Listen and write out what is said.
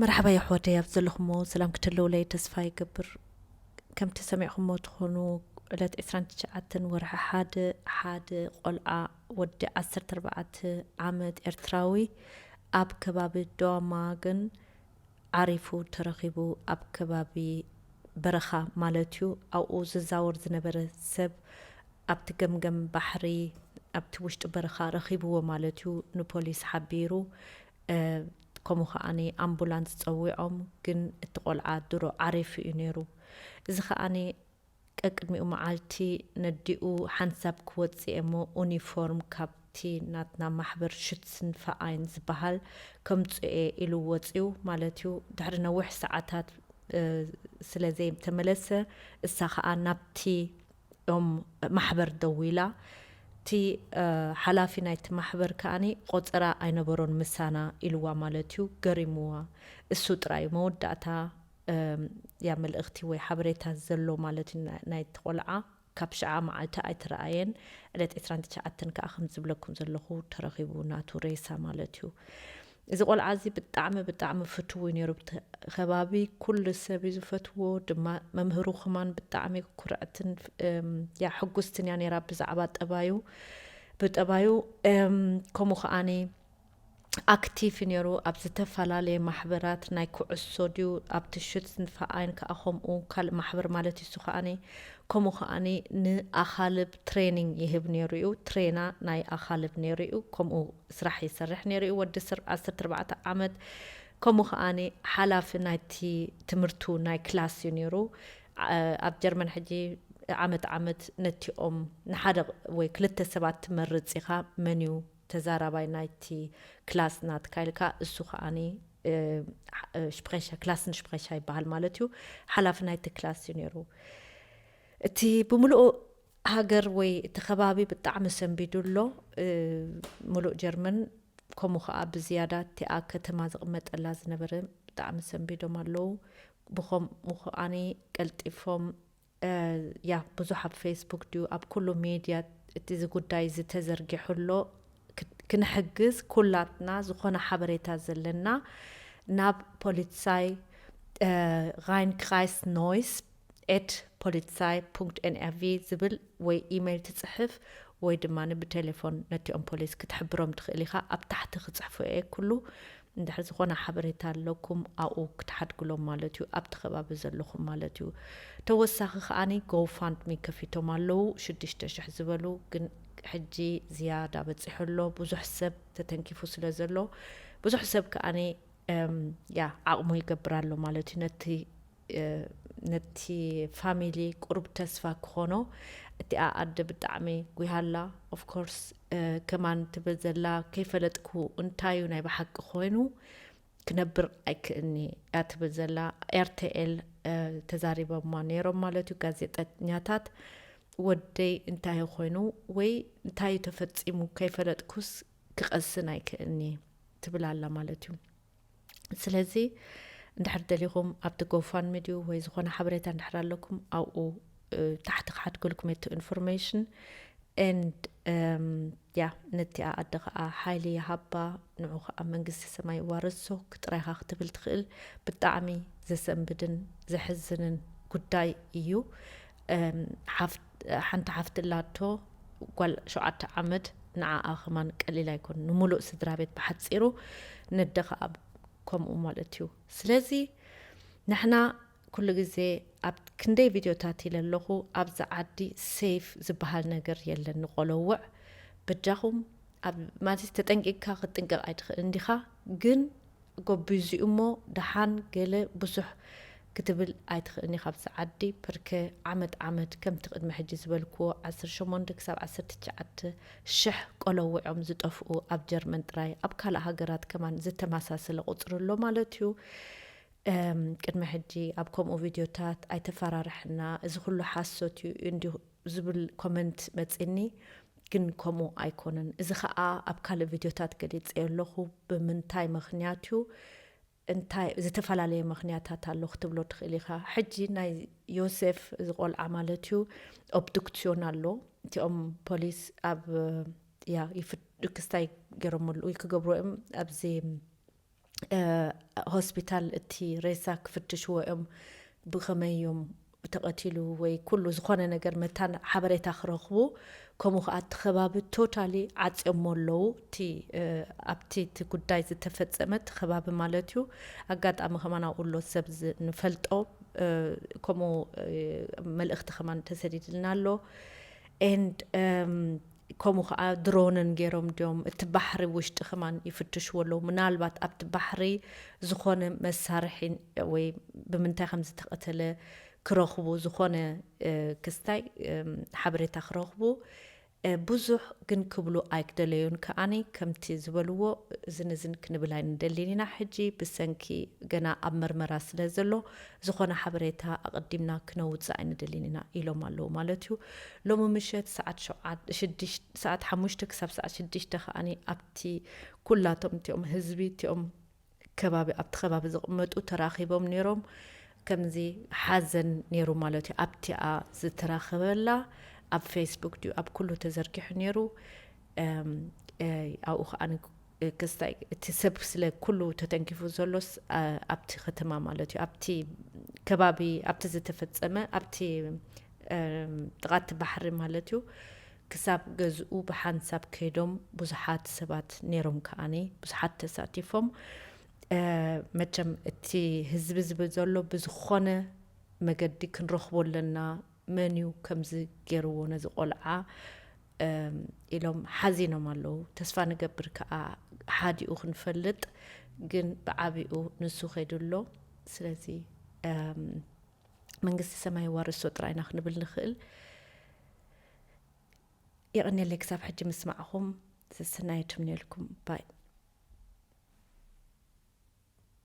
መርሓባ የሕዋተይ፣ ኣብ ዘለኹሞ ሰላም ክትህልውለይ ተስፋ ይገብር። ከምቲ ሰሚዕኹሞ ትኾኑ፣ ዕለት ዕስራን ትሽዓተን ወርሒ ሓደ፣ ሓደ ቆልዓ ወዲ ዓሰርተ ኣርባዕተ ዓመት ኤርትራዊ ኣብ ከባቢ ደዋማግን ዓሪፉ ተረኺቡ። ኣብ ከባቢ በረኻ ማለት እዩ። ኣብኡ ዝዛወር ዝነበረ ሰብ ኣብቲ ገምገም ባሕሪ፣ ኣብቲ ውሽጢ በረኻ ረኺብዎ ማለት እዩ። ንፖሊስ ሓቢሩ፣ እ፣ ከምኡ ከዓኒ ኣምቡላንስ ጸዊዖም፣ ግን እቲ ቆልዓ ድሮ ዓሪፉ እዩ ነይሩ። እዚ ከዓኒ ቀቅድሚኡ መዓልቲ ነዲኡ ሓንሳብ ክወጽእ እሞ ኡኒፎርም ካብቲ ናትና ማሕበር ሽትስን ፈኣይን ዝበሃል ከምጽኤ ኢሉ ወጽዩ ማለት እዩ። ድሕሪ ነዊሕ ሰዓታት፣ እ፣ ስለ ዘይተመለሰ፣ እሳ ከኣ ናብቲ ኦም ማሕበር ደዊላ። እቲ፣ እ፣ ሓላፊ ናይቲ ማሕበር ከኣኒ ቆጸራ ኣይነበሮን ምሳና ኢልዋ ማለት እዩ። ገሪምዋ። እሱ ጥራይ መወዳእታ፣ እም፣ ያ መልእኽቲ ወይ ሓበሬታ ዘሎ ማለት እዩ። ናይ-፣ ናይቲ ቆልዓ ካብ ሽዓ መዓልቲ ኣይተረኣየን። ዕለት ዕስራን ትሽዓተን ከኣ ከም ዝብለኩም ዘለኹ ተረኺቡ ናቱ ሬሳ ማለት እዩ። እዚ ቆልዓ እዚ ብጣዕሚ፣ ብጣዕሚ ፍትው እዩ ነይሩ። ብቲ ከባቢ ኩሉ ሰብ እዩ ዝፈትዎ፣ ድማ መምህሩ ከማን ብጣዕሚ ኩርዕትን፣ እም፣ ያ ሕጉስትን እያ ነይራ ብዛዕባ ጠባዩ። ብጠባዩ፣ እም፣ ከምኡ ከዓኒ ኣክቲቭ እዩ ነይሩ ኣብ ዝተፈላለየ ማሕበራት፣ ናይ ኩዕሶ ድዩ፣ ኣብቲ ሽትስን ፈኣይን ከኣ ከምኡ ካልእ ማሕበር ማለት እዩ። እሱ ከዓኒ ከምኡ ከዓኒ ንኣኻልብ ትሬኒንግ ይህብ ነይሩ እዩ። ትሬና ናይ ኣኻልብ ነይሩ እዩ። ከምኡ ስራሕ ይሰርሕ ነይሩ እዩ። ወዲ ስር-፣ ዓሰርተ ኣርባዕተ ዓመት፣ ከምኡ ከዓኒ ሓላፊ ናይቲ ትምህርቱ ናይ ክላስ እዩ ነይሩ። ኣ-፣ ኣብ ጀርመን ሕጂ ዓመት ዓመት ነቲኦም ንሓደ ወይ ክልተ ሰባት ትመርጽ ኢኻ፣ መን እዩ ተዛራባይ ናይቲ ክላስ ናትካ ኢልካ፣ እሱ ከዓኒ፣ እ፣ እ፣ ሽፕሬሻ፣ ክላስን ሽፕሬሻ ይበሃል ማለት እዩ። ሓላፊ ናይቲ ክላስ እዩ ነይሩ። እቲ ብምልኡ ሃገር ወይ እቲ ከባቢ ብጣዕሚ ሰንቢዱ ኣሎ። እ፣ ምሉእ ጀርመን፣ ከምኡ ኸዓ ብዝያዳ እቲኣ ከተማ ዝቕመጠላ ዝነበረ ብጣዕሚ ሰንቢዶም ኣለዉ። ብኸምኡ ኸዓኒ ቀልጢፎም፣ እ፣ ያ ብዙሕ ኣብ ፌስቡክ ድዩ ኣብ ኩሉ ሜድያ እቲ እዚ ጉዳይ እዚ ተዘርጊሑ ኣሎ። ክ-፣ ክንሕግዝ ኩላትና ዝኾነ ሓበሬታ ዘለና ናብ ፖሊትሳይ፣ እ፣ ራይንክራይስ ኖይስ ኤት ፖሊትሳይ ፑንክት ኤን ኤር ቪ ዝብል ወይ ኢሜይል ትጽሕፍ ወይ ድማ ብቴሌፎን ነቲኦም ፖሊስ ክትሕብሮም ትኽእል ኢኻ። ኣብ ታሕቲ ክጽሕፎ እየ ኩሉ። እንድሕር ዝኾነ ሓበሬታ ኣለኩም ኣብኡ ክትሓድግሎም ማለት እዩ፣ ኣብቲ ከባቢ ዘለኹም ማለት እዩ። ተወሳኺ ከዓኒ ጎፋንድሚ ከፊቶም ኣለዉ፣ ሽዱሽተ ሽሕ ዝበሉ፣ ግን ሕጂ ዝያዳ በጺሑ ኣሎ። ብዙሕ ሰብ ተተንኪፉ ስለ ዘሎ፣ ብዙሕ ሰብ ከዓኒ፣ እም፣ ያ ዓቕሙ ይገብር ኣሎ ማለት እዩ። ነቲ፣ እ፣ ነቲ ፋሚሊ ቁሩብ ተስፋ ክኾኖ። እቲኣ ኣደ ብጣዕሚ ጉሃላ። ኦፍ ኮርስ፣ እ፣ ከማን ትብል ዘላ፣ ከይፈለጥኩ እንታይ እዩ ናይ ብሓቂ ኮይኑ ክነብር ኣይክእልኒ እያ ትብል ዘላ። ኤር ቲ ኤል፣ እ፣ ተዛሪቦማ ነይሮም ማለት እዩ ጋዜጠኛታት። ወደይ እንታይ እዩ ኮይኑ ወይ እንታይ እዩ ተፈጺሙ ከይፈለጥኩስ ክቐስን ኣይክእልኒ ትብል ኣላ ማለት እዩ። ስለዚ እንድሕር ደሊኹም ኣብቲ ጎፋንሚ ድዩ ወይ ዝኾነ ሓበሬታ እንድሕር ኣለኩም ኣብኡ፣ እ፣ ታሕቲ ክሓድገልኩም እቲ ኢንፎርሜሽን ኤንድ፣ እም፣ ያ ነቲኣ ኣደ ኸዓ ሓይሊ ይሃባ፣ ንዑ ኸዓ መንግስቲ ሰማይ ይዋርሶ ክትራይኻ ክትብል ትኽእል። ብጣዕሚ ዘሰንብድን ዘሕዝንን ጉዳይ እዩ። እም፣ ሓፍ-፣ ሓንቲ ሓፍቲ ኣላቶ ጓል ሸውዓተ ዓመት፣ ንዓኣ ኸማን ቀሊል ኣይኮን። ንምሉእ ስድራ ቤት ብሓጺሩ ነደ ኸዓ ከምኡ ማለት እዩ። ስለዚ ንሕና ኩሉ ግዜ ኣብ ክንደይ ቪድዮታት ኢለ ኣለኹ፣ ኣብዚ ዓዲ ሴፍ ዝበሃል ነገር የለን ንቆለውዕ። በጃኹም ኣብ፣ ማለት ተጠንቂቅካ ክትጥንቀቕ ኣይትኽእል እንዲኻ፣ ግን ጎቢዙ እሞ ደሓን ገለ ብዙሕ ክትብል ኣይትኽእልኒ ካብዚ ዓዲ። ፐርከ ዓመት ዓመት ከምቲ ቅድሚ ሕጂ ዝበልክዎ ዓሰርተ ሸሞንተ ክሳብ ዓሰርተ ትሽዓተ ሽሕ ቆለውዖም ዝጠፍኡ ኣብ ጀርመን ጥራይ፣ ኣብ ካልእ ሃገራት ከማን ዝተመሳሰለ ቁጽሪ ኣሎ ማለት እዩ። እም፣ ቅድሚ ሕጂ ኣብ ከምኡ ቪድዮታት ኣይተፈራርሐና፣ እዚ ኩሉ ሓሶት እዩ እንዲሁ ዝብል ኮመንት መጺኒ፣ ግን ከምኡ ኣይኮነን። እዚ ኸኣ ኣብ ካልእ ቪድዮታት ገሊጸዮ ኣለኹ፣ ብምንታይ ምኽንያት እዩ፣ እንታይ ዝተፈላለየ ምኽንያታት ኣሎ ክትብሎ ትኽእል ኢኻ። ሕጂ ናይ ዮሴፍ እዚ ቆልዓ ማለት እዩ፣ ኦብዱክስዮን ኣሎ። እቲኦም ፖሊስ ኣብ፣ ያ፣ ይፍት-፣ ክስታይ ገይሮምሉ፣ ክገብሩ እዮም ኣብዚ ሆስፒታል እቲ ሬሳ ክፍትሽዎ እዮም። ብኸመይ እዮም ተቐቲሉ ወይ ኩሉ ዝኾነ ነገር መታን ሓበሬታ ክረኽቡ፣ ከምኡ ከዓ እቲ ከባቢ ቶታሊ ዓፅዮሞ ኣለዉ። እቲ ኣብቲ እቲ ጉዳይ ዝተፈፀመ እቲ ከባቢ ማለት እዩ። ኣጋጣሚ ከማን ኣብኡ ኣሎ ሰብ ንፈልጦ ከምኡ መልእኽቲ ከማን ተሰዲድልና ኣሎ። And ከምኡ ከዓ ድሮንን ገይሮም ድዮም እቲ ባሕሪ ውሽጢ ከማን ይፍትሽዎ ኣለዉ። ምናልባት ኣብቲ ባሕሪ ዝኾነ መሳርሒ ወይ ብምንታይ ከም ዝተቐተለ ክረኽቡ፣ ዝኾነ ክስታይ ሓበሬታ ክረኽቡ ብዙሕ ግን ክብሉ ኣይክደለዩን። ከዓኒ ከምቲ ዝበልዎ እዝን እዝን ክንብል ኣይንደልን ኢና። ሕጂ ብሰንኪ ገና ኣብ መርመራ ስለ ዘሎ ዝኾነ ሓበሬታ ኣቐዲምና ክነውፅእ ኣይንደልን ኢና ኢሎም ኣለዉ ማለት እዩ። ሎሚ ምሸት ሰዓት ሸውዓተ ሽዱሽተ ሰዓት ሓሙሽተ ክሳብ ሰዓት ሽዱሽተ ከዓኒ ኣብቲ ኩላቶም እቲኦም ህዝቢ እቲኦም ከባቢ ኣብቲ ከባቢ ዝቕመጡ ተራኺቦም ነይሮም። ከምዚ ሓዘን ነይሩ ማለት እዩ። ኣብቲኣ ዝተራኸበላ ኣብ ፌስቡክ ድዩ ኣብ ኩሉ ተዘርጊሑ ነይሩ። ኣብኡ ከዓ ክስታይ እቲ ሰብ ስለ ኩሉ ተተንኪፉ ዘሎስ ኣብቲ ከተማ ማለት እዩ ኣብቲ ከባቢ ኣብቲ ዝተፈፀመ ኣብቲ ጥቓቲ ባሕሪ ማለት እዩ ክሳብ ገዝኡ ብሓንሳብ ከይዶም ብዙሓት ሰባት ነይሮም ከዓኒ ብዙሓት ተሳቲፎም። መቸም እቲ ህዝቢ ዝብል ዘሎ ብዝኾነ መገዲ ክንረኽቦ ኣለና። መን እዩ ከምዚ ገይርዎ ነዚ ቆልዓ ኢሎም ሓዚኖም ኣለዉ። ተስፋ ንገብር ከዓ ሓዲኡ ክንፈልጥ ግን ብዓቢኡ ንሱ ከይዱ ኣሎ። ስለዚ መንግስቲ ሰማይ ዋርሶ ጥራይና ክንብል ንኽእል። የቐንየለይ ክሳብ ሕጂ ምስማዕኹም። ሰሰናዩ ትምንየልኩም ባይ።